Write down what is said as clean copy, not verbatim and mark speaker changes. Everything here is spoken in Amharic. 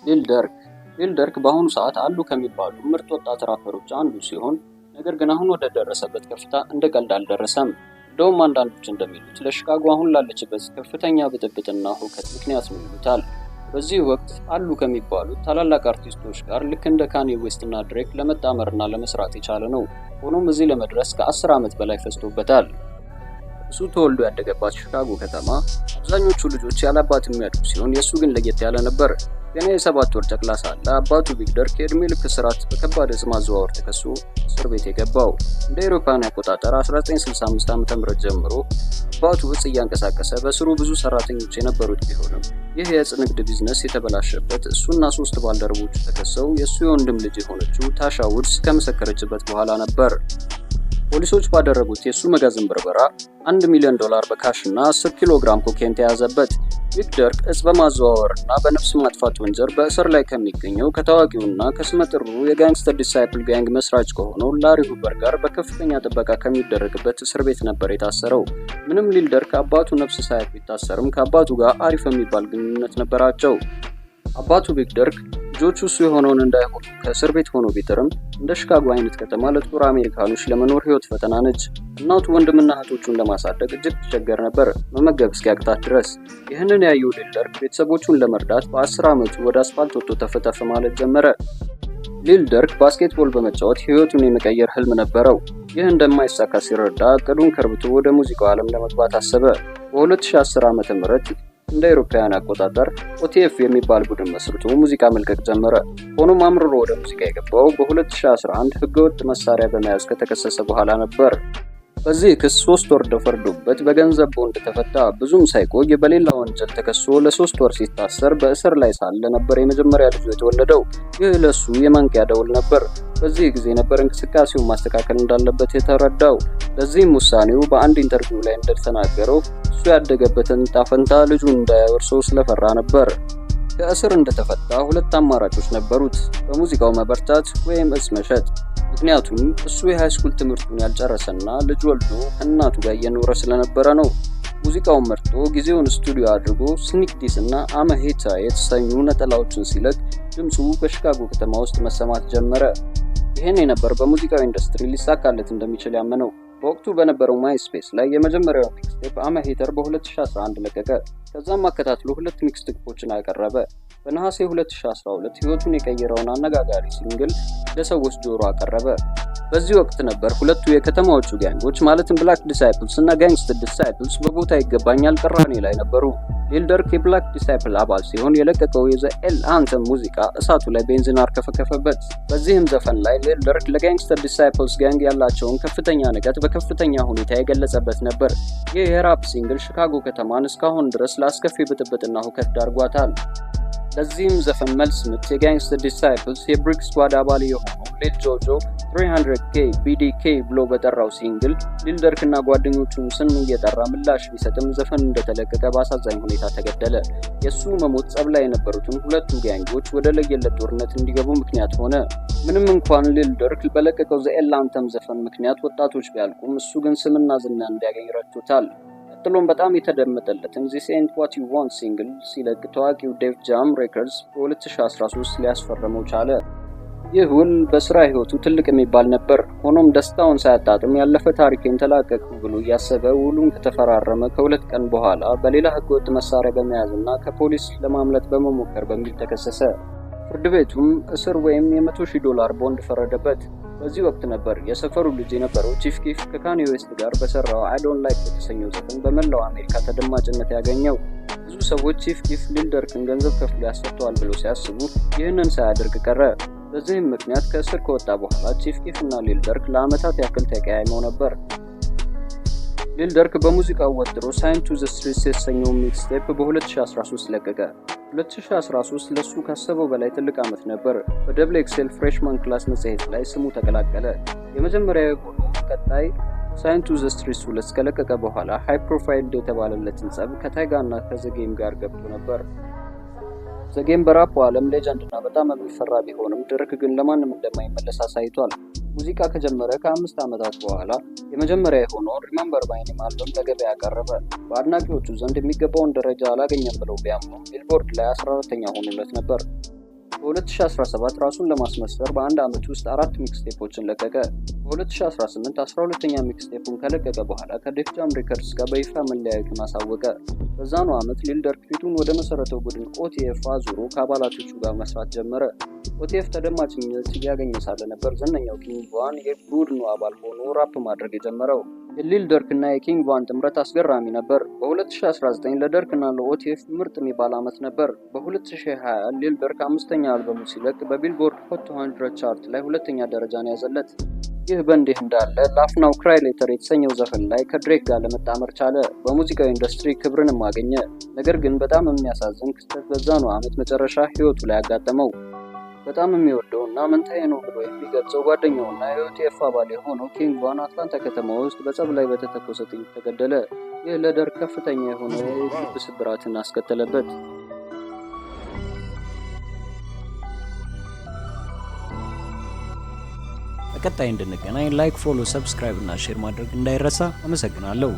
Speaker 1: ሊል ደርክ። ሊል ደርክ በአሁኑ ሰዓት አሉ ከሚባሉ ምርጥ ወጣት ራፐሮች አንዱ ሲሆን ነገር ግን አሁን ወደ ደረሰበት ከፍታ እንደ ቀልድ አልደረሰም። እንደውም አንዳንዶች እንደሚሉት ለሺካጎ አሁን ላለችበት ከፍተኛ ብጥብጥና ሁከት ምክንያት ነው ይሉታል። በዚህ ወቅት አሉ ከሚባሉት ታላላቅ አርቲስቶች ጋር ልክ እንደ ካኔ ዌስት እና ድሬክ ለመጣመርና ለመስራት የቻለ ነው። ሆኖም እዚህ ለመድረስ ከ10 ዓመት በላይ ፈጅቶበታል። እሱ ተወልዶ ያደገባት ሺካጎ ከተማ አብዛኞቹ ልጆች ያለ አባት የሚያድጉ ሲሆን የእሱ ግን ለየት ያለ ነበር። ገና የ7 ወር ጨቅላ ሳለ አባቱ ቢግ ደርክ የዕድሜ ልክ እስራት በከባድ ዕፅ ማዘዋወር ተከሶ እስር ቤት የገባው። እንደ አውሮፓውያን አቆጣጠር 1965 ዓ.ም ጀምሮ አባቱ ዕፅ እያንቀሳቀሰ በስሩ ብዙ ሰራተኞች የነበሩት ቢሆንም ይህ የዕፅ ንግድ ቢዝነስ የተበላሸበት እሱና ሶስት ባልደረቦቹ ተከሰው የእሱ የወንድም ልጅ የሆነችው ታሻ ውድስ ከመሰከረችበት በኋላ ነበር። ፖሊሶች ባደረጉት የእሱ መጋዘን ብርበራ 1 ሚሊዮን ዶላር በ cash እና 10 ኪሎ ግራም ኮኬን ተያዘበት። ቢግ ደርክ እጽ በማዘዋወር እና በነፍስ ማጥፋት ወንጀል በእስር ላይ ከሚገኘው ከታዋቂውና ከስመጥሩ የ Gangster Disciple gang መስራች ከሆነው ላሪ ሁቨር ጋር በከፍተኛ ጥበቃ ከሚደረግበት እስር ቤት ነበር የታሰረው። ምንም ሊል ደርክ አባቱ ነፍስ ሳያውቅ ቢታሰርም ከአባቱ ጋር አሪፍ የሚባል ግንኙነት ነበራቸው። አባቱ ቢግ ደርክ ልጆቹ እሱ የሆነውን እንዳይሆኑ ከእስር ቤት ሆኖ ቢጥርም እንደ ሺካጎ አይነት ከተማ ለጥቁር አሜሪካኖች ለመኖር ህይወት ፈተና ነች። እናቱ ወንድምና እህቶቹን ለማሳደግ እጅግ ትቸገር ነበር፣ መመገብ እስኪያቅታት ድረስ። ይህንን ያየው ሊል ደርክ ቤተሰቦቹን ለመርዳት በ10 ዓመቱ ወደ አስፋልት ወጥቶ ተፍተፍ ማለት ጀመረ። ሊል ደርክ basketball በመጫወት ህይወቱን የመቀየር ህልም ነበረው። ይህ እንደማይሳካ ሲረዳ እቅዱን ከርብቶ ወደ ሙዚቃው ዓለም ለመግባት አሰበ። በ2010 ዓ.ም እንደ አውሮፓውያን አቆጣጠር OTF የሚባል ቡድን መስርቶ ሙዚቃ መልቀቅ ጀመረ። ሆኖም አምርሮ ወደ ሙዚቃ የገባው በ2011 ህገወጥ መሳሪያ በመያዝ ከተከሰሰ በኋላ ነበር። በዚህ ክስ 3 ወር ተፈርዶበት በገንዘብ ቦንድ ተፈታ። ብዙም ሳይቆይ በሌላ ወንጀል ተከሶ ለ3 ወር ሲታሰር በእስር ላይ ሳለ ነበር የመጀመሪያ ልጁ የተወለደው። ይህ ለሱ የማንቂያ ደውል ነበር። በዚህ ጊዜ ነበር እንቅስቃሴውን ማስተካከል እንዳለበት የተረዳው። ለዚህም ውሳኔው በአንድ interview ላይ እንደተናገረው እሱ ያደገበትን ዕጣ ፈንታ ልጁ እንዳያወርሰው ስለፈራ ነበር። ከእስር እንደተፈታ ሁለት አማራጮች ነበሩት፣ በሙዚቃው መበርታት ወይም እጽ መሸጥ። ምክንያቱም እሱ የ high school ትምህርቱን ያልጨረሰና ልጅ ወልዶ ከእናቱ ጋር እየኖረ ስለነበረ ነው። ሙዚቃውን መርጦ ጊዜውን ስቱዲዮ አድርጎ Sneak Diss እና I'm a Hatta የተሰኙ ነጠላዎችን ሲለቅ ድምፁ በሺካጎ ከተማ ውስጥ መሰማት ጀመረ። ይህኔ ነበር በሙዚቃው ኢንዱስትሪ ሊሳካለት እንደሚችል ያመነው። በወቅቱ በነበረው MySpace ላይ የመጀመሪያው mixtape I'm a Hatter በ2011 ለቀቀ። ከዛም አከታትሎ ሁለት mixtape ኦችን አቀረበ። በነሐሴ 2012 ህይወቱን የቀየረውን አነጋጋሪ single ለሰዎች ጆሮ አቀረበ። በዚህ ወቅት ነበር ሁለቱ የከተማዎቹ gang ኦች ማለትም Black Disciples እና Gangster Disciples በቦታ ይገባኛል ቅራኔ ላይ ነበሩ። ሊል ደርክ የ Black Disciple አባል ሲሆን የለቀቀው የ The L Anthem ሙዚቃ እሳቱ ላይ ቤንዚን አርከፈከፈበት። በዚህም ዘፈን ላይ ሊል ደርክ ለ Gangster Disciples gang ያላቸውን ከፍተኛ ንቀት በከፍተኛ ሁኔታ የገለጸበት ነበር። ይህ የ rap single ሺካጎ ከተማን እስካሁን ድረስ ለአስከፊ ብጥብጥና ሁከት ዳርጓታል። ለዚህም ዘፈን መልስ ምት የ Gangster Disciples የ Brick Squad አባል የሆነው ሊል ጆጆ 300K BDK ብሎ በጠራው single ሊል ደርክና ጓደኞቹን ስም እየጠራ ምላሽ ቢሰጥም ዘፈኑ እንደተለቀቀ በአሳዛኝ ሁኔታ ተገደለ። የእሱ መሞት ጸብ ላይ የነበሩትን ሁለቱ gang ኦች ወደ ለየለት ጦርነት እንዲገቡ ምክንያት ሆነ። ምንም እንኳን ሊል ደርክ በለቀቀው The L Anthem ዘፈን ምክንያት ወጣቶች ቢያልቁም እሱ ግን ስምና ዝና እንዲያገኝ ረድቶታል። ቀጥሎም በጣም የተደመጠለትን This Ain't What You Want single ሲለቅ ታዋቂው Def Jam Records በ2013 ሊያስፈርመው ቻለ። ይህ ውል በስራ ህይወቱ ትልቅ የሚባል ነበር። ሆኖም ደስታውን ሳያጣጥም ያለፈ ታሪኬን ተላቀቅኩ ብሎ እያሰበ ውሉን ከተፈራረመ ከ2 ቀን በኋላ በሌላ ህገወጥ መሳሪያ በመያዝና ከፖሊስ ለማምለጥ በመሞከር በሚል ተከሰሰ። ፍርድ ቤቱም እስር ወይም የ100,000 ዶላር ቦንድ ፈረደበት። በዚህ ወቅት ነበር የሰፈሩ ልጅ የነበረው ቺፍ ኪፍ ከካኒ ዌስት ጋር በሰራው I Don't Like በተሰኘው ዘፈን በመላው አሜሪካ ተደማጭነት ያገኘው። ብዙ ሰዎች ቺፍ ኪፍ ሊል ደርክን ገንዘብ ከፍሎ ያስፈተዋል ብለው ሲያስቡ ይህንን ሳያደርግ ቀረ። በዚህም ምክንያት ከእስር ከወጣ በኋላ ቺፍ ኪፍ እና ሊል ደርክ ለዓመታት ያክል ተቀያይመው ነበር። ሊል ደርክ በሙዚቃው ወጥሮ Signed 2 the Streets የተሰኘውን mixtape በ2013 ለቀቀ። 2013 ለሱ ካሰበው በላይ ትልቅ ዓመት ነበር። በ Double XL Freshman Class መጽሔት ላይ ስሙ ተቀላቀለ። የመጀመሪያ የሆነው ቀጣይ Signed 2 the Streets 2 ከለቀቀ በኋላ high profile የተባለለትን ጸብ ከታይጋ እና ከዘጌም ጋር ገብቶ ነበር። ዘጌም በራፑ ዓለም legend እና በጣም የሚፈራ ቢሆንም ደርክ ግን ለማንም እንደማይመለስ አሳይቷል። ሙዚቃ ከጀመረ ከ5 ዓመታት በኋላ የመጀመሪያ የሆነውን Remember My Name አልበም ለገበያ ቀረበ። በአድናቂዎቹ ዘንድ የሚገባውን ደረጃ አላገኘም ብለው ቢያምኑም ቢልቦርድ ላይ 14ተኛ ሆኖለት ነበር። በ2017 ራሱን ለማስመስከር በአንድ ዓመት ውስጥ አራት mixtape ኦችን ለቀቀ። በ2018 12ኛ mixtape ኡን ከለቀቀ በኋላ ከ Def Jam Records ጋር በይፋ መለያየቱን አሳወቀ። በዛኑ ዓመት ሊል ደርክ ፊቱን ወደ መሰረተው ቡድን OTF አዙሮ ከአባላቶቹ ጋር መስራት ጀመረ። OTF ተደማጭነት እያገኘ ሳለ ነበር ዝነኛው ኪንግ ቫን የቡድኑ አባል ሆኖ ራፕ ማድረግ የጀመረው። የሊል ደርክ እና የኪንግ ቫን ጥምረት አስገራሚ ነበር። በ2019 ለደርክ እና ለ OTF ምርጥ የሚባል ዓመት ነበር። በ2020 ሊል ደርክ አምስተኛ አልበሙ ሲለቅ በ Billboard Hot 200 chart ላይ ሁለተኛ ደረጃን ያዘለት። ይህ በእንዲህ እንዳለ Laugh Now Cry Later የተሰኘው ዘፈን ላይ ከድሬክ ጋር ለመጣመር ቻለ። በሙዚቃው ኢንዱስትሪ ክብርንም አገኘ። ነገር ግን በጣም የሚያሳዝን ክስተት በዛኑ ዓመት መጨረሻ ህይወቱ ላይ አጋጠመው። በጣም የሚወደው እና መንታዬ ነው ብሎ የሚገልጸው ጓደኛውና የ OTF አባል የሆነው ኪንግ ቫን አትላንታ ከተማ ውስጥ በጸብ ላይ በተተኮሰ ጥይት ተገደለ። ይህ ለደርክ ከፍተኛ የሆነ የልብ ስብራትን አስከተለበት። በቀጣይ እንድንገናኝ like፣ follow፣ subscribe እና share ማድረግ እንዳይረሳ። አመሰግናለሁ።